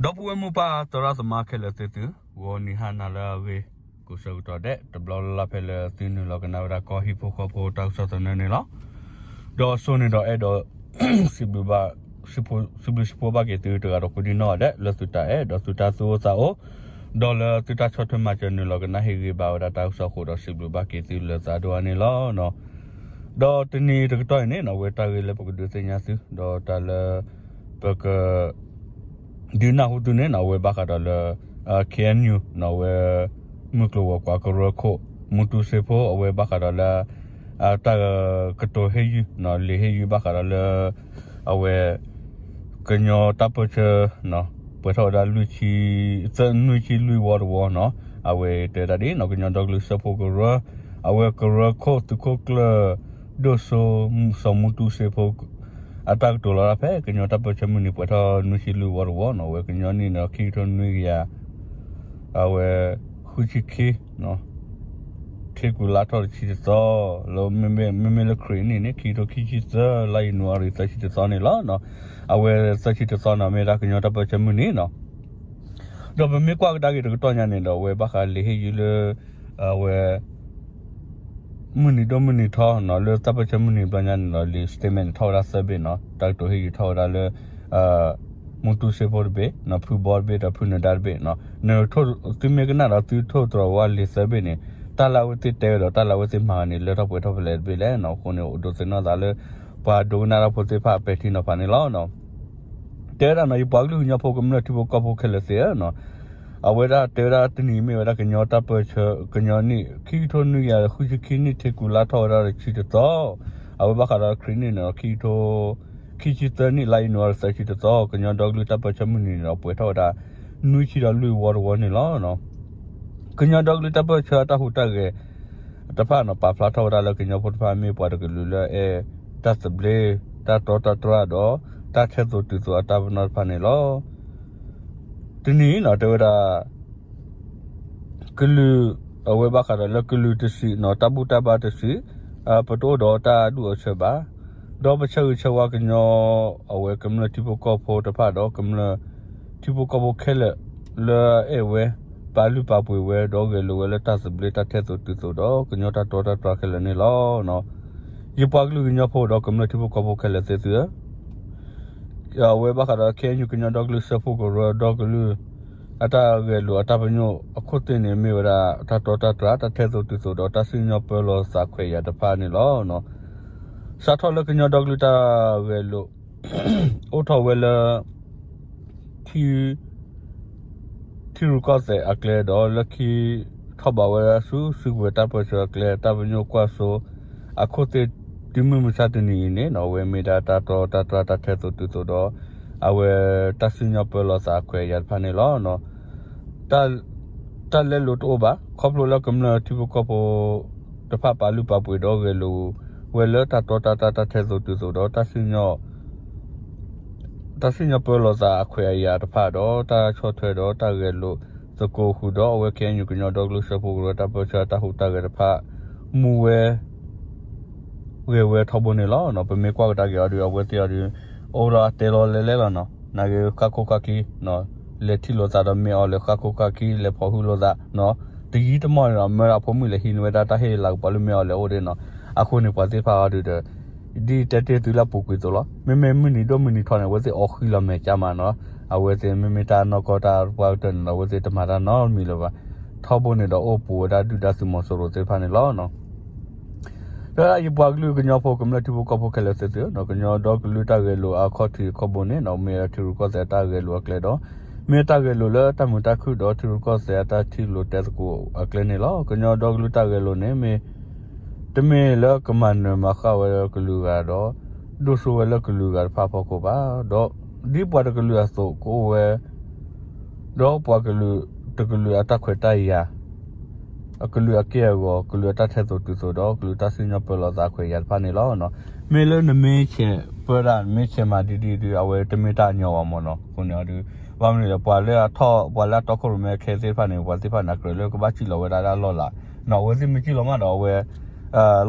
ဒီပုၢ်ဝဲၢ်မိၢ်ပၢ်သရၣ်သမါခဲလၢာ်သ့ၣ်သု, ဂီၤနံၤဟါနၤလၢအဂ့ၤ, ကိးဆၢကတီၢ်ဒဲး တဘျီလၢ်လၢ်ဖဲလၢသုနုာ်လီၤကနၣ်ဝဲဒၣ်ကီၢ်ဟံၣ်ဖိဃီဖိတၢ်ကစီၣ်သနၢၣ်န့ၣ်လီၤ. ဒီးအစိန့ၣ်ဒီးအဲၣ်ဒိး စံးဘျုးဘၣ် စံးဘျုးစံးဖှိၣ်ဘၣ်က့ၤသုတဂၤဒီးကိးဒံနီၢ်ဂၤဒဲး လၢသုတၢ်အဲၣ်ဒီးသုတၢ်သူၣ်အိၣ်သးအိၣ်, ဒီးလၢသုတၢ်ဆီၣ်ထွဲမၤစၢၤနုာ်လီၤကနၣ်ဟ့ၣ်ဂံၢ်ဘါဝဲဒၣ်တၢ်ကစီၣ်အဃိဒီးစံးဘျုးဘၣ်က့ၤသုလၢသးဒိၣ်အါန့ၣ်လီၤ. ဒီးတနံၤတကတီၢ်အံၤန့ၣ်နီၤ အဝဲတၢ်ဂ့ၢ်လၢပကဒုးသ့ၣ်ညါသု ဒီးတၢ်လၢ ပက ဒုးနၢ်ဟူသုန့ၣ်နီၤ အဝဲဘၣ်ဃးဒီးလၢ ခ့ၣ်အဲၣ်ယူၣ် နီၤ အဝဲ မုၢ်ကျိၤဝဲၤကွာ်ကရၢခိၣ် မူတူစ့ဖိ အဝဲဘၣ်ဃးဒီးလၢ တၢ်ကတိၤဟ့ၣ်ယုၢ် လံာ်ဟ့ၣ်ယုၢ်ဘၣ်ဃးဒီးလၢ အဝဲ ကညီတၢ်ပၢၢ်ဆၢ ပှဲၤထီၣ်ဝဲဒၣ်လွံၢ်ဆံ သၢ နွံဆံလွံၢ်ဝီတဝီနီၤ, အဝဲတဲဝဲဒၣ်ဒ်နီၤ ကညီဒီကလုာ်စၢဖှိၣ်ကရၢ, အဝဲကရၢခိၣ်သုးခိၣ်ကျၢၢ် ဒိၣ်စိ စီၤမူတူစ့ဖိ အတၢ်ကတိၤလီၤတၢ်ဖဲ ကညီတၢ်ပၢၢ်ဆၢမုၢ်နံၤပှဲၤထီၣ်နွံဆံလွံၢ်ဝီတဝီနီၤ, အဝဲကညီနံၣ်န့ၣ် ခံကထိနွံကယၤ အဝဲ ဃုဆံခံ ထံကူၤလါထီၣ်တဆံတသီ, လၢ မ့မ့ၢ်လၢခရံာ်နံၣ်န့ၣ် ခံကထိခံဆံသၢ လါယနူၤအါရံၤသၢဆံတသီန့ၣ်လီၤ. အဝဲသၢဆံတသီန့ၣ် မ့ၢ်ဒၣ်ကညီတၢ်ပၢၢ်ဆၢမုၢ်နံၤနီၤ. ဒီးပမ့ၢ်ကွၢ်ကဒါက့ၤတကတီၢ်ညါန့ၣ်ဒီး အဝဲဘၣ်ဃးလံာ်ဟ့ၣ်ယုၢ်လၢ အဝဲ မုၢ်နံၤဒိၣ်မုၢ်နံၤထီနီၤ, လၢတၢ်ပၢၢ်ဆၢမုၢ်နံၤဘျီညါန့ၣ်ဒီး လံာ် statement န့ၣ် ထီၣ်ဝဲဒၣ်သၢဘ့ၣ်နီၤ, တၢ်ကတိၤဟ့ၣ်ယုၢ်ထီၣ်ဝဲဒၣ်လၢ မူတူစ့ဖိတဘ့ၣ်, ဖုဘီတဘ့ၣ်ဒီးဖုနဒါတဘ့ၣ်နီၤ, န သုမ့ၢ်ကနၣ်ဒီးသုထိၣ်သတြီၤဝဲလံာ်သၢဘ့ၣ်န့ၣ် တၢ်လၢအဝဲသ့ၣ်တဲဝဲဒီးတၢ်လၢအဝဲသ့ၣ်မၤဝဲန့ၣ် လၢထီၣ်ပှဲၤထီၣ်ဖဲလဲၣ်တဘ့ၣ်လဲၣ်နီၤ, အဃိန့ၣ် အိၣ်ဒိးသ့ၣ်နီၣ်သးလၢ ပှၤဒိကနၣ်တၢ်ဖိသ့ၣ်တဖၣ်အပဲာ်ထံနီၤဖးန့ၣ်လီၤ. တဲဝဲဒၣ်နီၤ ယပှၤကလုာ်ကညီဖိကမျၢၢ်ထံဖိကီၢ်ဖိခဲလၢာ်သ့ၣ်ဧၢနီၤ, အဝဲဒၣ်တဲဝဲဒၣ်တနံၤမ့ၢ်ဝဲဒၣ်ကညီတၢ်ပၢၢ်ဆၢ ကညီနံၣ် ခံကထိနွံကယၤဃုဆံခံနံၣ် ထံကူၤလါထီၣ်ဝဲဒၣ်တဆံတသီ, အဝဲဘၣ်ဃးဒီးခရံာ်နံၣ်န့ၣ်ဒီး ခံကထိ ခံဆံသၢနံၣ် လါယနူၤအါရံၤသၢဆံတသီ, ကညီဒီကလုာ်တၢ်ပၢၢ်ဆၢမုၢ်နံၤန့ၣ်ဒီးပှဲၤထီၣ်ဝဲဒၣ် နွံဆံဒီးလွံၢ်ဝီတဝီန့ၣ်လီၤ. ကညီဒီကလုာ်တၢ်ပၢၢ်ဆၢအတၢ်ဟူးတၢ်ဂဲၤတဖၣ်နီၤ ပာ်ဖျါထီၣ်ဝဲဒၣ်လၢကညီဖိတဖၣ်မ့ၢ်ပှၤတကလုာ်လၢအအဲၣ်တၢ်သဘျ့ တၢ်တီတၢ်တြၢ်ဒီး တၢ်ထဲသိးတုၤသိးအတၢ်ပနီၣ်တဖၣ်န့ၣ်လီၤ. တနံၤအံၤနီၤ တဲဝဲဒၣ် ကလုာ် အဝဲဘၣ်ဃးဒီးလၢကလုာ်တစုနီၤ တၢ်ဘူၣ်တၢ်ဘါတစု ပတအိၣ်ဒီးတၢ်အဒူၣ်အဆၢဘၣ်, ဒီးပဆၢဂ့ၤဆၢဝါကညီ အဝဲကမျၢၢ်ထံဖိကီၢ်ဖိတဖၣ်ဒီး ကမျၢၢ်ထံဖိကီၢ်ဖိခဲလၢာ် လၢအအဲၣ်ဝဲ ပာ်လုၢ်ပာ်ပှ့ၤဝဲ ဒီးဂဲၤလိာ်ဝဲလၢတၢ်သဘျ့တၢ်ထဲသိးတုၤသိးဒီး ကညီတၢ်တီတၢ်တြၢ်ခဲလၢာ်န့ၣ်လီၤ. ယပှၤကလုာ်ကညီဖိဒီးကမျၢၢ်ထံဖိကီၢ်ဖိခဲလၢာ်သ့ၣ်သုဧၢ အဝဲဘၣ်ဃးဒီး ခ့ၣ်အဲၣ်ယူၣ် ကညီဒီကလုာ်စၢဖှိၣ်ကရၢဒီကလုာ် အတၢ်ဂဲၤလိာ်အတၢ်ပညိၣ်အခိၣ်သ့ၣ်န့ၣ် မ့ၢ်ဝဲဒၣ်တၢ်တီတၢ်တြၢ် တၢ်ထဲသိးတုၤသိးဒီး တၢ်စံၣ်ညီၣ်ပၢလီၤသးခွဲးယာ်တဖၣ်န့ၣ်လီၤ. စးထီၣ်လၢကညီဒီကလုာ်တၢ်ဂဲၤလိာ် အိၣ်ထီၣ်ဝဲလၢ ထံ ထံရူၢ်ကီၢ်သဲးအကျဲဒီး လၢခံထီၣ်ဘးဝဲဒၣ်ဆူ စုကဝဲၤတၢ်ပၢၢ်ဆၢအကျဲ တၢ်ပညိၣ်ကွၢ်စိ အခိၣ်သ့ၣ် တုၤမုၢ်မဆါတနံၤအံၤန့ၣ်နီၤ အဝဲမ့ၢ်ဒၣ်တၢ်တီတၢ်တြၢ်တၢ်ထဲသိးတုၤသိးဒီး အဝဲတၢ်စံၣ်ညီၣ်ပၢလီၤသးအခွဲးအယာ်တဖၣ်န့ၣ်လီၤ. တၢ် တၢ်လဲလိာ်တအိၣ်ဘၣ် ခီဖျိလၢကမျၢၢ်ထံဖိကီၢ်ဖိတဖၣ်ပာ်လုၢ်ပာ်ပှ့ၤဒီးဂဲၤလိာ်ဝဲလၢတၢ်တီတၢ်တြၢ်တၢ်ထဲသိးတုၤသိးဒီး တၢ်စံၣ်ညီၣ် တၢ်စံၣ်ညီၣ်ပၢလီၤသးအခွဲးအယာ်တဖၣ်ဒီး တၢ်ဆီၣ်ထွဲဒီးတၢ်ဂဲၤလိာ်သကိးဃုာ်ဒီး အဝဲ ခ့ၣ်အဲၣ်ယူၣ် ကညီဒီကလုာ်စၢဖှိၣ်ကရၢတၢ်ပၢၢ်ဆၢအတၢ်ဟူးတၢ်ဂဲၤတဖၣ် မူဝဲ ဂဲၤဝဲထီဘိန့ၣ်လီၤ. ပမ့ၢ်ကွၢ်ကဒါက့ၤအီၤဒီး အဝဲသ့ၣ်အီၤဒီး အိၣ်ဒီးအတဲလီၤလဲလဲလီၤနီၤ နာ်က့ဃၣ်ခိၣ်ဃၣ်ခံ လဲၤထံၣ်လိာ်သးဒီးမ့ၢ်အီၤလဲၤဃၣ်ခိၣ်ဃၣ်ခံ လဲၤဖီၣ်ဟုလိာ်သး တယံာ်တမီၢ်န့ၣ်ဒီး မၢအဖိမုၣ်လဲၤဟံးန့ၢ်ဝဲဒၣ်တၢ်ဟ့ၣ်လၤကပီၤလၢမ့ၢ်အီၤလဲၤအိၣ်ဒ့နီၤ. အဃိန့ၣ် ပှၤသ့ၣ်တဖၣ်အီၤဒုးဒီး ဒ်တဲတ့ၢ်သုလၢအပူၤကွံာ်အသိးလီၤ. မ့မ့ၢ်မုၢ်နံၤဒိၣ်မုၢ်နံၤထီန့ၣ် အဝဲသ့ၣ်အီၤဃံလီၤမဲာ်ကၠါမးနီၤ. အဝဲသ့ၣ်မ့မ့ၢ်တၢ်နီၢ်ကီၢ်တၢ်ပှၢ်ကတၢၢ်န့ၣ်ဒီး အဝဲသ့ၣ်တမၤတၢ်နီတမံၤလၢၤဘၣ်. ထီဘိန့ၣ်ဒီးအိၣ်ပူၤဝဲဒၣ်ဒုၣ်ဒါသုးမီၤစိရိၤသ့ၣ်တဖၣ်န့ၣ်လီၤ. ဒီးယပှၤကလုာ်ကညီဖိကမျၢၢ်ထံဖိကီၢ်ဖိခဲလၢာ်သ့ၣ်သုဧၢ, ကညီဒီကလုာ်တၢ်ဂဲၤလိာ်အခီၣ်ထံးခီၣ်ဘိန့ၣ် မ့ၢ်ထံရူၢ်ကီၢ်သဲးအတၢ်ဂဲၤလိာ်အကျဲဒီး မ့ၢ်တၢ်ဂဲၤလိာ်လၢတၢ်မုာ်တၢ်ခုၣ်ဒီးထံရူၢ်ကီၢ်သဲးအတၢ်ထံၣ်လိာ်တဲသကိးအကျဲန့ၣ်လီၤ. ကညီဒီကလုာ်တၢ်ဂဲၤလိာ်န့ၣ် မ့ၢ် တမ့ၢ်လၢကမၤနၢၤမၤဃၣ်ဝဲကလုာ်ဂၤဒီး ဒိၣ်စိဝဲလၢကလုာ်ဂၤတဖၣ်အဖီခိၣ်ဘၣ်. ဒီးဒ်ပှၤတကလုာ်အသိးကအိၣ်ဝဲ ဒီးပှၤကလုာ်တကလုာ်အတၢ်ခွဲးတၢ်ယာ် အကလုာ်အက့ၢ်အဂီၤ ကလုာ်အတၢ်ထဲသိးတုၤသိးဒီး ကလုာ်တၢ်စံၣ်ညီၣ်ပၢလီၤသးအခွဲးအယာ်တဖၣ်န့ၣ်လီၤ. မ့ၢ်လၢနမ့ၢ်ဆဲးပၢတၢ် နမ့ၢ်ဆဲးမၤဒ်ဒ်ဒုး အဝဲတမ့ၢ်တၢ်ညီဘၣ်မ့ၢ်နီၤ. အဃိန့ၣ်ဒီး ဘၣ်မနုၤလဲၣ် ပှၤလၢအထီၣ် ပှၤလၢအတီခိၣ်ရိၣ်မဲခဲသ့ၣ်တဖၣ်န့ၣ် ပှၤသ့ၣ်တဖၣ်န့ၣ် ကြၢးလၢကဘၣ်စံၣ်လီၤဝဲဒၣ်လၢအလီၢ်လၤ နီၤ. အဝဲသ့ၣ်မ့ၢ်စံၣ်လီၤမးဒီးအဝဲ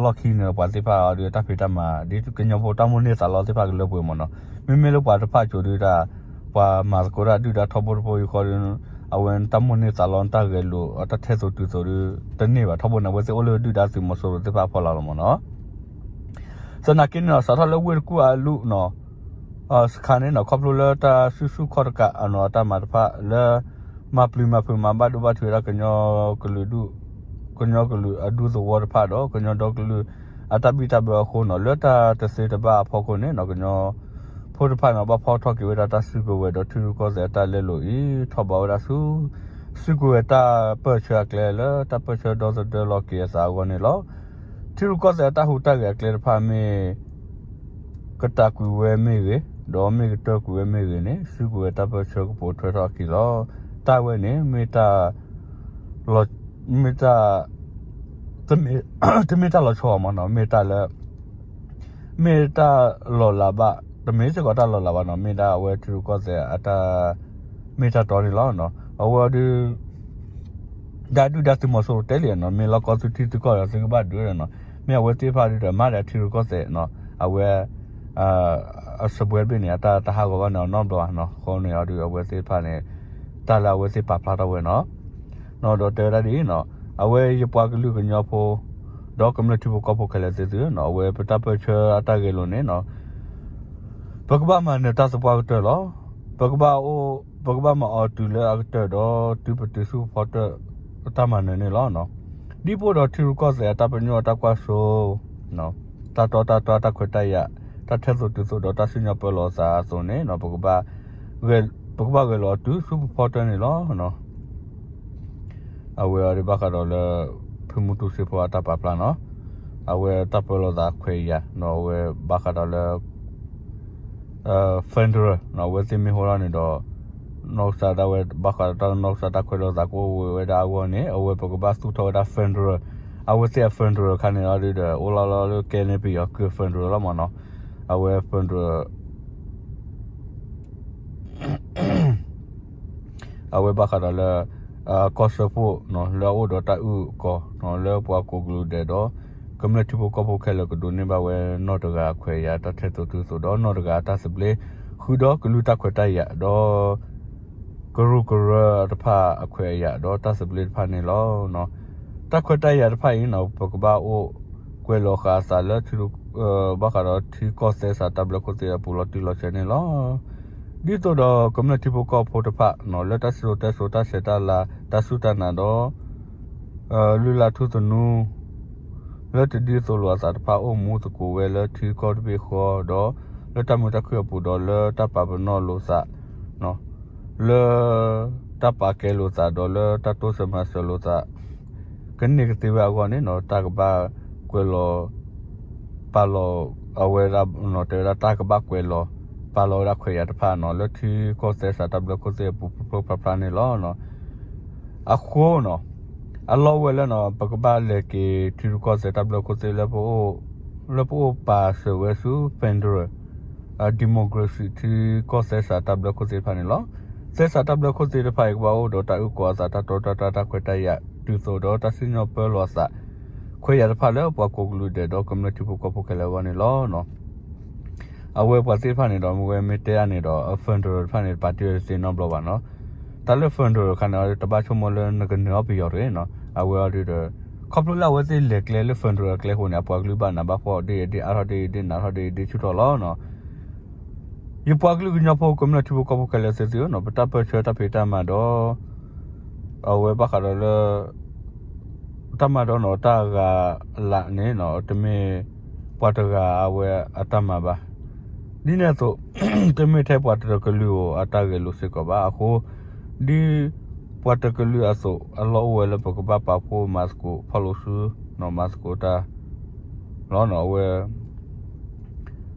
လီၢ်ခံန့ၣ်ဒီး ပှၤသ့ၣ်တဖၣ်အီၤဒုး တၢ်ဖံးတၢ်မၤ ဒ်ကညီဖိတၢ်မိၣ်န့ၢ်သးလီသ့ၣ်တဖၣ်ကလၢပှဲၤမ့ၢ်နီၤ. မ့မ့ၢ်လၢပှၤတဖၣ်ကိးဒုးတၢ် ပှၤမၤသကိးတၢ်ဒုၣ်ဒါထီဘိတဘိယူၢ်ဃီဒီး အဝဲနတၢ်မိၣ်န့ၢ်သးလီ နတၢ်ဂဲၤလိာ် တၢ်ထဲသိးတုၤသိးဒီး တန့ၢ်ဘၣ် ထီဘိန့ၣ် အဝဲသ့ၣ်အိၣ်လၢဒုၣ်ဒါသုးမီၤစိရိၤသ့ၣ်တဖၣ်အဖီလာ်လီၤမ့ၢ်နီၤ. သနာ်က့န့ၣ်နီၤ စးထီၣ်လၢဝ့ၢ်တကူၣ်အလူၢ်နီၤ စခါန့ၣ်နီၤ ခီဖျိလၢတၢ်စုဆူၣ်ခီၣ်တကးနီၤ အတၢ်မၤတဖၣ်လၢ မၤပျံၤမၤဖုးမၤဘၣ်ဒိဘၣ်ထံးဝဲဒၣ် ကညီကလုာ်ဒူၣ် ကညီကလုာ်အဒူသဝီတဖၣ်ဒီး ကညီဒီကလုာ်အတၢ်ဘံၣ်တၢ်ဘၢအဃိနီၤ လၢတၢ်တသ့တဘၣ်အဖီခိၣ်န့ၣ်နီၤ ကညီဖိတဖၣ်န့ၣ် ဘၣ်ဖီၣ်ထီၣ်က့ၤဝဲဒၣ်တၢ်စုကဝဲၤဒီး ထံရူၢ်ကီၢ်သဲးအတၢ်လဲလိာ်အံၤ ထီၣ်ဘးဝဲဒၣ်ဆူ စုကဝဲၤတၢ်ပၢၢ်ဆၢအကျဲလၢ တၢ်ပၢၢ်ဆၢဒီသဒၢလီၤက့ၤအသးအဂီၢ်န့ၣ်လီၤ. ထံရူၢ်ကီၢ်သဲးအတၢ်ဟူးတၢ်ဂဲၤအကျဲတဖၣ်မ့ၢ် ကတၢၢ်ကွံာ်ဝဲမ့ၢ်ဂ့ၤ, ဒီးမ့ၢ်ကတၢၢ်ကွံာ်ဝဲမ့ၢ်ဂ့ၤန့ၣ် စုကဝဲၤတၢ်ပၢၢ်ဆၢကပိာ်ထွဲထီၣ်အခံလီၤ. တၢ်ဝဲန့ၣ် မ့ၢ်တၢ် မ့ၢ်တၢ် တမ့ၢ်တၢ်လီၤဆီမ့ၢ်နီၤ, မ့ၢ်တၢ်လၢ မ့ၢ်တၢ်လီၤလးဘၣ်, တမ့ၢ်စ့ၢ်ကီးတၢ်လီၤလးဘၣ်နီၤ, မ့ၢ်ဒၣ်အဝဲထံရူၢ်ကီၢ်သဲးအတၢ် မ့ၢ်တၢ်တီန့ၣ်လီၤ. အဝဲဒုး ဒုၣ်ဒါသုးမီၤစိရိၤတဲလံနီၤ, မ့ၢ်လီၢ်ကီၢ်သုထံသုကီၢ်ဒီးသုကဘၣ်ဒုးနီၤ, မ့ၢ်အဝဲသ့ၣ်တဖၣ်ဒုးဒီး မၤဒီးထံရူၢ်ကီၢ်သဲးနီၤ, အဝဲ အစပွဲတဘ့ၣ်န့ၣ် အတၢ်တဟးဂီၤဘၣ်န့ၣ်အီၤနီတဘျီဘၣ်နီၤ, အဃိန့ၣ်အီၤဒုး အဝဲသ့ၣ်တဖၣ်န့ၣ် တၢ်လၢအဝဲသ့ၣ်ပာ်ဖျါထီၣ်ဝဲနီၤ. ဒီးတဲဝဲဒၣ်ဒ်အံၤနီၤ, အဝဲယပှၤကလုာ်ကညီဖိ ဒီးကမျၢၢ်ထံဖိကီၢ်ဖိခဲလၢာ်သ့ၣ်သုနီၤ, အဝဲပတၢ်ပၢၢ်ဆၢအတၢ်ဂဲၤလိာ်န့ၣ်နီၤ ပကဘၣ်မၤနၢၤတၢ်သပှၢ်ကတၢၢ်လီၤ. ပကဘၣ်အိၣ် ပကဘၣ်မၤအီၤတုၤလၢအကတၢၢ်ဒီး တုၤပတုၤဆူပဖီတၢၣ် တၢ်မၤနၢၤန့ၣ်လီၤ. ဒ်ပအိၣ်ဒီးထံရူၢ်ကီၢ်သဲးအတၢ်ပညိၣ်အတၢ်ကွၢ်စိ တၢ်တီတၢ်တီတၢ်ခွဲးတၢ်ယာ် တၢ်ထဲသိးတုၤသိးဒီးတၢ်စံၣ်ညီၣ်ပၢလီၤသးအသိးန့ၣ် ပကဘၣ် ပကဘၣ်ဂဲၤလီၤအီၤတုၤဆူပဖီတၢၣ်န့ၣ်လီၤ. အဝဲအံၤဒုးဘၣ်ဃးဒီးလၢ ဖုမူတူစ့ဖိအတၢ်ပာ်ဖျါနီၤ, အဝဲတၢ်ပၢလီၤသးခွဲးယာ်နီၤ, အဝဲဘၣ်ဃးဒီးလၢ federal နီၤ, အဝဲသ့ၣ်မ့ၢ်ဟိထီၣ်န့ၣ်ဒီး နီၢ်ကစၢ်ဒၣ်ဝဲဘၣ်ဃးဒီးတၢ်နီၢ်ကစၢ်တၢ်ခွဲးလိာ်သးကအိၣ်ဝဲဒၣ်အဂီၢ်န့ၣ် အဝဲပကဘၣ်သူၣ်ထီၣ်ဝဲဒၣ် federal, အဝဲသ့ၣ်အ federal ခါန့ၣ်လီၤဒုးဒီး အိၣ်လီၤလီၤလၢကဲန့ၣ်ပယီၤကုၢ် federal လီၤမ့ၢ်နီၤ, အဝဲ federal အဝဲဘၣ်ဃးဒီးလၢ ကီၢ်စၢဖှိၣ်နီၤ လၢအအိၣ်ဒီးတၢ်အုၣ်ကီၤနီၤ လၢပှၤကိးကလုာ်ဒဲးဒီး ကမျၢၢ်ထံဖိကီၢ်ဖိခဲလၢာ်ကဒိးန့ၢ်ဘၣ်ဝဲနီၢ်တဂၤအခွဲးအယာ်တၢ်ထဲသိးတုၤသိးဒီးနီၢ်တဂၤအတၢ်သဘျ့ ဃုာ်ဒီးကလုာ်တၢ်ခွဲးတၢ်ယာ်ဒီး ကရူၢ်ကရၢတဖၣ်အခွဲးအယာ်ဒီးတၢ်သဘျ့တဖၣ်န့ၣ်လီၤ. တၢ်ခွဲးတၢ်ယာ်တဖၣ်အံၤနီၤ ပကဘၣ်အိၣ်ကွဲးလီၤဃာ်အသးလၢ ဘၣ်ဃးဒီးထံကီၢ်သဲစးတၢ်ဘျၢခိၣ်သ့ၣ်အပူၤလီၤတံၢ်လီၤဆဲးန့ၣ်လီၤ. ဒ်သိးဒီးကမျၢၢ်ထံဖိကီၢ်ဖိတဖၣ်နီၤ လၢတၢ်စံၣ်စိၤတဲစိၤတၢ်ဆဲးတၢ်လၤ တၢ်စူၢ်တၢ်နာ်ဒီး လုၢ်လၢ်ထူသနူ လၢတဒ်သိးလိာ်အသးတဖၣ် အိၣ်မူသကိးဝဲလၢထံကီၢ်တဘ့ၣ်ဃီဒီး လၢတၢ်မုာ်တၢ်ခုၣ်အပူၤဒီး လၢတၢ်ပာ်ပနီၣ်လိာ်သး လၢတၢ်ပာ်ကဲလိာ်သးဒီး လၢတၢ်တိစၢၤမၤစၢၤလိာ်သး ကန့ၢ်ကသ့ဝဲအဂီၢ်န့ၣ်နီၤ တၢ်ကဘၣ်ကွဲးလီၤ ပာ်လီၤ အဝဲဒၣ်နီၤ တဲဝဲဒၣ်တၢ်ကဘၣ်ကွဲးလီၤ ပာ်လီၤဝဲဒၣ်ခွဲးယာ်တဖၣ်နီၤ လၢထံကီၢ်သဲစးတၢ်ဘျၢခိၣ်သ့ၣ်အပူၤဖျိဖျိဖျါဖျါန့ၣ်လီၤ. အဃိနီၤ အလီၢ်အိၣ်ဝဲလၢနီၤ ပကဘၣ်လဲၤက့ၤထံရူၢ်ကီၢ်သဲးတၢ်ဘျၢခိၣ်သ့ၣ်လၢပအိၣ် လၢပအိၣ်ပာ်စၢၤဝဲဆူ federal democracy ထံကီၢ်သဲစးတၢ်ဘျၢခိၣ်သ့ၣ်တဖၣ်န့ၣ်လီၤ. သဲစးတၢ်ဘျၢခိၣ်သ့ၣ်တဖၣ်အံၤ ကဘၣ်အိၣ်ဒီးတၢ်အုၣ်ကီၤအသး တၢ်တီတၢ်တြၢ် တၢ်ခွဲးတၢ်ယာ် တုၤသိးဒီးတၢ်စံၣ်ညီၣ်ပၢလီၤအသး ခွဲးယာ်တဖၣ်လၢပှၤကိးကလုာ်ဒဲးဒီးကမျၢၢ်ထံဖိကီၢ်ဖိခဲလၢာ်အဂီၢ်န့ၣ်လီၤ. အဝဲပှၤသ့ၣ်တဖၣ်န့ၣ်ဒီး မ့ၢ်ဝဲမ့ၢ်တဲအါန့ၣ်ဒီး federal တဖၣ်န့ၣ် တပာ်တ့ၢ်ဝဲတသ့နီတဘျီဘၣ်နီၤ. တၢ်လၢ federal တခါန့ၣ် တဘၣ်ဆိကမိၣ်လၢနကနၢၤအီၤပယီၤတဂ့ၤနီၤ. အဝဲအီၤဒုးဒီး ခီဖျိလၢအဝဲသ့ၣ်လဲၤကျဲလၢ federal အကျဲအဃိန့ၣ် အပှၤကလုာ်ဘၣ်နးဘၣ်ဖှီၣ်ဒ်အံၤဒ်အါထီၣ်ဒ်အံၤဒ်နးထီၣ်ဒ်အံၤဒ်ဆူၣ်ထီၣ်လီၤနီၤ. ယပှၤကလုာ်ကညီဖိကမျၢၢ်ထံဖိကီၢ်ဖိခဲလၢာ်သ့ၣ်သုဧၢနီၤ ပတၢ်ပၢၢ်ဆၢတၢ်ဖံးတၢ်မၤဒီး အဝဲဘၣ်ဃးဒီးလၢ တၢ်မၤဒီးနီၤ တၢ်ဂၤလးန့ၣ်နီၤ တမ့ၢ်ပှၤတဂၤအဝဲအတၢ်မၤဘၣ်. ဒ်န့ၣ်အသိး တမ့ၢ်ထဲပှၤတကလုာ်ဧိၤအတၢ်ဂဲၤလိာ်စ့ၢ်ကီးဘၣ်. အဃိ ဒ်ပှၤတကလုာ်အသိး အလီၢ်အိၣ်ဝဲလၢပကဘၣ်ပာ်ဖှိၣ်မၤသကိး ဖီၣ်လိာ်စု မၤသကိးတၢ် လီၤနီၤ အဝဲ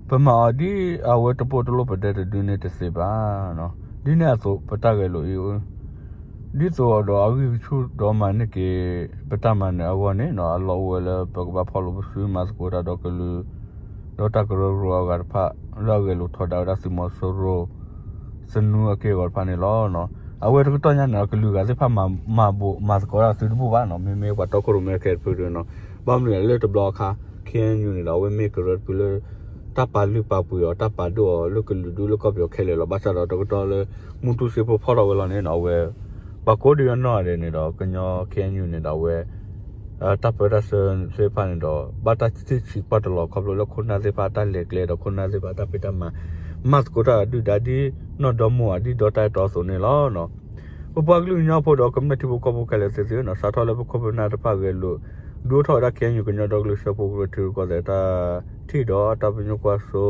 ပမၤအီၤဒ်အဝဲတပိၢ်တလိၣ်ပဒဲတဒုန့ၣ်တသ့ဘၣ်. ဒ်န့ၣ်အသိး ပတၢ်ဂဲၤလိာ်အံၤ ဒ်သိးဒီးအဂံၢ်ကဆူၣ်ဒီးမၤန့ၢ်က့ၤ ပတၢ်မၤနၢၤအဂီၢ်န့ၣ်နီၤ အလီၢ်အိၣ်ဝဲလၢပကဘၣ်ဖီၣ်လိာ်ပစု မၤသကိးတၢ်ဒီးကလုာ် ဒီးတၢ်ကရၢကရိအဂၤတဖၣ် လၢအဂဲၤလိာ်ထီဒါဝဲဒၣ်သုးမီၤစိရိၤ သနူအက့ၢ်အဂီၤတဖၣ်န့ၣ်လီၤ. အဝဲတကတီၢ်ညါန့ၣ် ကလုာ်ဂၤသ့ၣ်တဖၣ်မၤဘၣ်မၤသကိးတၢ်သုတဘူၣ်ဘၣ်နီၤ မ့မ့ၢ်ပှၤတီခိၣ်ရိၣ်မဲခဲတဖုန့ၣ်နီၤ. ဘၣ်မနုၤလဲၣ်လၢတဘျီအခါ ခ့ၣ်အဲၣ်ယူၣ်န့ၣ်ဒီး အဝဲမ့ၢ်ကရၢတဖုလၢ တၢ်ပာ်လုၢ်ပာ်ပှ့ၤအီၤ တၢ်ပာ်ဒိၣ်အီၤလၢကလုာ်ဒူၣ်လၢကီၢ်ပယီၤခဲလၢာ်လီၤ. ဘၣ်ဆၣ်ဒီးတကတီၢ်လၢ မူတူစ့ဖိဖီၣ်ထီၣ်ဝဲလီၤန့ၣ် အဝဲ ပှၤကိးဒံးအနီၢ်ဂၤဒဲးန့ၣ်ဒီး ကညီ ခ့ၣ်အဲၣ်ယူၣ်န့ၣ်ဒီး အဝဲ တၢ်ပၢတၢ်ဆှၢသ့ၣ်တဖၣ်န့ၣ်ဒီး ဘၣ်တၢ်ထံၣ်ဆံးကွၢ်တလီၤ ခီဖျိလၢခိၣ်နၢ်သ့ၣ်တဖၣ်အတၢ်လဲၤကျဲဒီး ခိၣ်နၢ်သ့ၣ်တဖၣ်အတၢ်ဖံးတၢ်မၤ မၤသကိးတၢ်ဒုၣ်ဒါဒ်နီၢ်ဒီမါဝၤ ဒ်ဒီတၢ်အဲၣ်တီအသိးန့ၣ်လီၤ. ပပှၤကလုာ်ကညီဖိဒီးကမျၢၢ်ထံဖိကီၢ်ဖိခဲလၢာ်သ့ၣ်သ့ၣ် စးထီၣ်လၢပခိၣ်ပနၢ်တဖၣ်ဂဲၤလိာ် ဒုးအိၣ်ထီၣ်ဝဲဒၣ် ခ့ၣ်အဲၣ်ယူၣ် ကညီဒီကလုာ်စၢဖှိၣ်ကရၢ ထံရူၢ်ကီၢ်သဲးတၢ်ထံၣ်ဒီးတၢ်ပညိၣ်ကွၢ်စိ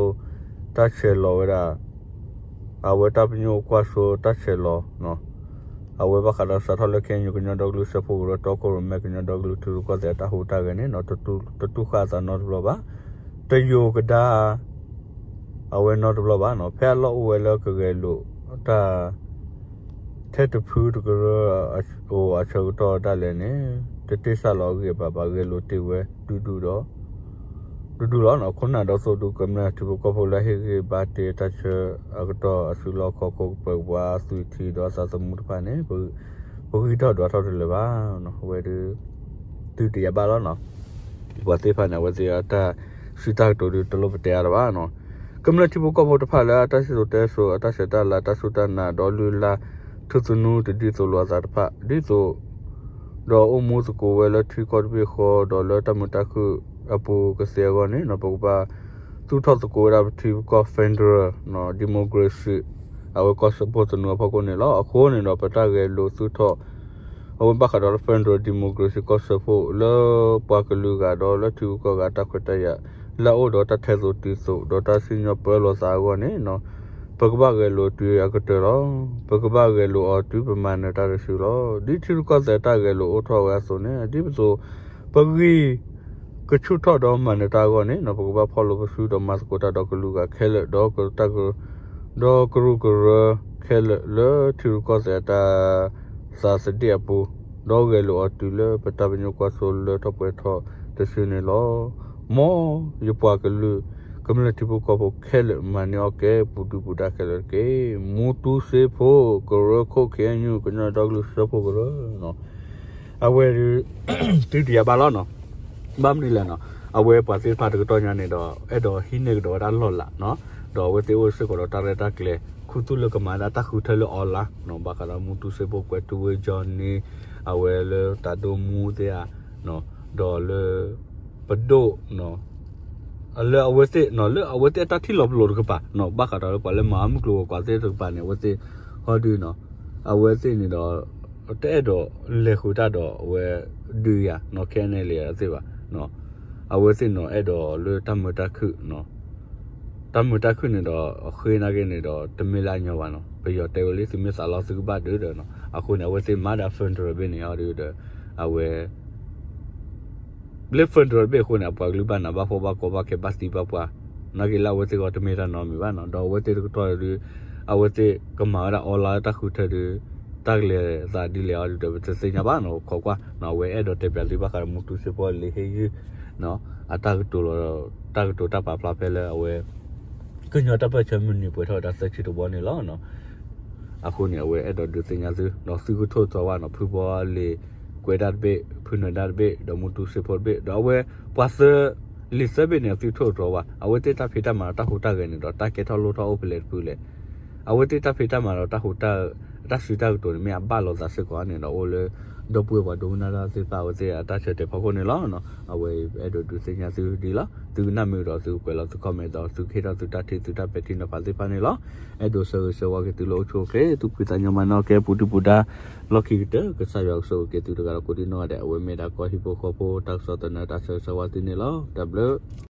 တၢ်ဆဲးလီၤဝဲဒၣ် အဝဲတၢ်ပညိၣ်ကွၢ်စိတၢ်ဆဲးလီၤ အဝဲဘၣ်ဃးဒီးစးထီၣ်လၢ ခ့ၣ်အဲၣ်ယူၣ် ကညီဒီကလုာ်စၢဖှိၣ်ကရၢ တီခိၣ်ရိၣ်မဲ ကညီဒီကလုာ်ထံရူၢ်ကီၢ်သဲးအတၢ်ဟူးတၢ်ဂဲၤန့ၣ် တတူၢ်ဃာ်အသးနီတဘျီဘၣ်, တယိာ်ကဒါ အဝဲနီတဘျီဘၣ်နီၤ. ဖဲအလီၢ်အိၣ်ဝဲလၢကဂဲၤလိာ်တၢ် ထဲတဖုတကရၢ အိၣ်အဆၢကတီၢ်ဒၣ်လဲာ်န့ၣ် တတ့ၢ်စၢ်လီၤအဂံၢ်အဘါဘၣ် ဂဲၤလိာ်တ့ၢ်ဝဲ ဒူဒူဒီး ဒူဒူလီၤ. ခိၣ်နၢ်ဒီသိးဒူကမျၢၢ်ထံဖိကီၢ်ဖိလၢဟ့ၣ်ဂံၢ်ဘါတ့ၢ်တၢ်ဆၢအကတီၢ် အစုလီၢ်ခီၣ်ခိၣ်ကပၢၤကပှၤအသွံၣ်ထံဒီးအသးသမူတဖၣ်န့ၣ် ပဂံၢ်ထီၣ်ဒွးထီၣ်တလၢာ်ဘၣ်. အဝဲဒၣ် သုတယၤဘၣ်လီၤနီၤ. ပှၤသ့ၣ်တဖၣ်န့ၣ် အဝဲသ့ၣ်အတၢ်စံးတၢ်ကတိၤဒုးတလိၣ်ပတဲအါလၢၤဘၣ်နီၤ. ကမျၢၢ်ထံဖိကီၢ်ဖိတဖၣ်လၢအတၢ်စံၣ်စိၤတဲစိၤ အတၢ်ဆဲးတၢ်လၤ တၢ်စူၢ်တၢ်နာ်ဒီးလုၢ်လၢ် ထူသနူတဒ်သိးလိာ်အသးတဖၣ် ဒ်သိး ဒီးအိၣ်မူသကိးဝဲလၢထံကီၢ်တဘ့ၣ်ဃီ ဒီးလၢတၢ်မုာ်တၢ်ခုၣ်အပူၤကသ့အဂီၢ်န့ၣ်နီၤ ပကဘၣ်သူၣ်ထီၣ်သကိးဝဲဒၣ်ပထံပကီၢ် federal democracy အဝဲကီၢ်စၢဖှိၣ်သနူအဖီခိၣ်န့ၣ်လီၤ. အဃိန့ၣ်ဒီး ပတၢ်ဂဲၤလိာ်သူၣ်ထီၣ် အဝဲဘၣ်ဃးဒီးလၢ federal democracy ကီၢ်စၢဖှိၣ်လၢပှၤကလုာ်ဂၤဒီးလၢထံဂုၤကီၢ်ဂၤတၢ်ခွဲးတၢ်ယာ် လၢအအိၣ်ဒီးတၢ်ထဲသိးတုၤသိး ဒီးတၢ်စံၣ်ညီၣ်ပၢလီၤသးအဂီၢ်န့ၣ်နီၤ ပကဘၣ်ဂဲၤလိာ်တုၤအကတၢၢ်လီၤ. ပကဘၣ်ဂဲၤလိာ်အီၤတုၤပမၤနၢၤတၢ်တစုလီၤ. ဒ်ထံရူၢ်ကီၢ်သဲးတၢ်ဂဲၤလိာ်အိၣ်ထီၣ်ဝဲအသိးန့ၣ် ဒ်ပသိး ပဂံၢ်ကဆူၣ်ထီၣ်ဒီးမၤနၢၤတၢ်အဂီၢ်န့ၣ်နီၤ ပကဘၣ်ဖီၣ်လိာ်ပစုဒီးမၤသကိးတၢ်ဒီးကလုာ်ဂၤခဲလၢာ် ဒီးကရူၢ်ကရၢခဲလၢာ်လၢထံရူၢ်ကီၢ်သဲးအတၢ်သးသဒ့ၣ်အပူၤ ဒီးဂဲၤလိာ်အီၤတုၤလၢပတၢ်ပညိၣ်ကွၢ်စိလၢထီၣ်ပှဲၤထီၣ်တစုန့ၣ်လီၤ. မ်ယပှၤကလုာ် ကမျၢၢ်ထံဖိကီၢ်ဖိခဲလၢာ် မၤန့ၢ်အီၣ်ကဲပူၤဒုၣ်ပူၤဒါခဲလၢာ်တက့ၢ်. မူတူစ့ဖိကရၢခိၣ် ခ့ၣ်အဲၣ်ယူၣ် ကညီဒီကလုာ်စၢဖှိၣ်ကရၢနီၤ အဝဲဒၣ် သုတယၤဘၣ်လီၤနီၤ. ဘၣ်မနုၤလဲၣ်နီၤ အဝဲပှၤသ့ၣ်တဖၣ်တကတီၢ်ညါန့ၣ်ဒီး အဲၣ်ဒိးဟံးန့ၢ်ကဒီးဝဲဒၣ်လီၢ်လၤနီၤ ဒီးအဝဲသ့ၣ်အိၣ်စ့ၢ်ကီးဒီးတၢ်ရဲၣ်တၢ်ကျဲၤ ခူသူၣ်လၢကမၤဒၣ်တၢ်ဃုထၢလၢ online နီၤ ဘၣ်ဃးဒီးမူတူစ့ဖိကွဲၤထူဝ့ Johnny အဝဲလၢတၢ်ဒိမူသ့ၣ်ဧါ ဒီးလၢ ပဒိၣ်နီၤ လၢအဝဲသ့ၣ်နီၤ လၢအဝဲသ့ၣ်အတၢ်ထံၣ်လီၤပလိာ်တကပၤနီၤ ဘၣ်ဃးဒီးလၢပှၤလၢမၤအီၣ်မုၢ်ကျိၤဝဲၤကွာ်သ့ၣ်တကပၤန့ၣ် အဝဲသ့ၣ်ဟီဒုနီၤ အဝဲသ့ၣ်န့ၣ်ဒီး တအဲၣ်ဒိးလဲၤဃုာ်တၢ်ဒီးအဝဲဒုးယၤနီၤ ခဲအံၤန့ၣ်လံအသ့ၣ်ဘၣ် အဝဲသ့ၣ်နီၤ အဲၣ်ဒိးလၢတၢ်မုာ်တၢ်ခုၣ်နီၤ တၢ်မုာ်တၢ်ခုၣ်န့ၣ်ဒီး အဃ့နာ်က့န့ၣ်ဒီး တမ့ၢ်လၢအညီဘၣ်နီၤ ပယီၤတဲဝဲလံ သုမ့ၢ်သးလီသုကဘၣ်ဒုးဒီးနီၤ အဃိန့ၣ် အဝဲသ့ၣ်မၤဒၣ် federal ဘ့ၣ်န့ၣ်အီၤဒုးဒီး အဝဲ လၢ federal တဘ့ၣ်အဃိန့ၣ် အပှၤကလုာ်ဘၣ်နးဘၣ်ဖှီၣ်ဘၣ်ကီဘၣ်ခဲဘၣ်သံဘၣ်ပှၢ် နာ်က့လၢအဝဲသ့ၣ်ဂီၢ်တမ့ၢ်တၢ်နီတမံၤဘၣ်နီၤ ဒီးအဝဲသ့ၣ်တကတီၢ်ဒုး အဝဲသ့ၣ်ကမၤဝဲဒၣ် online လၢတၢ်ဃုထၢဒုး တၢ်ကလဲၤသးဒ်လဲၣ်အီၤဒုးဒီး ပတသ့ၣ်ညါဘၣ်နီၤ ခိးကွၢ်နီၤ အဝဲအဲၣ်ဒိးတဲပၠးသုဘၣ်ဃးဒီးမူတူစ့ဖိလံာ်ဟ့ၣ်ယုၢ်နီၤ အတၢ်ကတိၤလီၤ တၢ်ကတိၤတၢ်ပာ်ဖျါဖဲလၢအဝဲ ကညီတၢ်ပၢၢ်ဆၢမုၢ်နံၤပှဲၤထီၣ်ဝဲဒၣ်သၢဆံတဝီန့ၣ်လီၤ. အဃိန့ၣ် အဝဲအဲၣ်ဒိးဒုးသ့ၣ်ညါသု ဒီးသုကထိၣ်သတြီၤဘၣ်နီၤ ဖုဘီလံာ်ကွဲးတၢ်တဘ့ၣ် ဖုနၢၤဒါတဘ့ၣ် ဒီးမူတူစ့ဖိတဘ့ၣ် ဒီးအဝဲပှၤသၢ လံာ်သၢဘ့ၣ်န့ၣ် သုကထိၣ်သတြီၤဘၣ် အဝဲသ့ၣ်တၢ်ဖံးတၢ်မၤဒီးတၢ်ဟူးတၢ်ဂဲၤန့ၣ်ဒီး တၢ်ကဲထီၣ်လိၣ်ထီၣ်အိၣ်ဖဲလဲၣ်တဖုလဲၣ် အဝဲသ့ၣ်တၢ်ဖံးတၢ်မၤဒီးတၢ်ဟူးတၢ် တၢ်စံးတၢ်ကတိၤန့ၣ် မ့ၢ်အဘၣ်လိာ်သးစ့ၢ်ကီးန့ၣ်ဒီး အိၣ်လၢ ဒီပုၢ်ဝဲၢ်ပှၤဒိကနၣ်တၢ်သ့ၣ်တဖၣ် အဝဲသ့ၣ်အတၢ်ဆၢတဲာ်ဖီခိၣ်န့ၣ်လီၤ. အဝဲအဲၣ်ဒိးဒုးသ့ၣ်ညါသုဒ်လီၤ. သုကနၣ်မုာ်ဒီးသုကကွဲးလီၤသု comment ဒီးသုကဟ့ၣ်ထီၣ်သုတၢ်ထံၣ်သုတၢ်ပဲာ်ထံနီၤဖးသ့ၣ်တဖၣ်န့ၣ်လီၤ. အဲၣ်ဒိးဆၢဂ့ၤဆၢဝါက့ၤသုလၢအိၣ်ဆူၣ်အိၣ်ချ့ သူၣ်ဖှံသးညီမၤန့ၢ်အီၣ်ကဲပူၤဒုၣ်ပူၤဒါ လီၢ်ခံကတၢၢ် ကစၢ်ယွၤကဆိၣ်ဂ့ၤက့ၤသုတဂၤဒီးကိးဒံနီၢ်ဂၤဒဲး အဝဲမ့ၢ်ဒၣ်ကီၢ်ဟံၣ်ဖိဃီဖိ တၢ်ကစီၣ်သနၢၣ်တၢ်ဆၢဂ့ၤဆၢဝါသုန့ၣ်လီၤ. တၢ်ဘျုး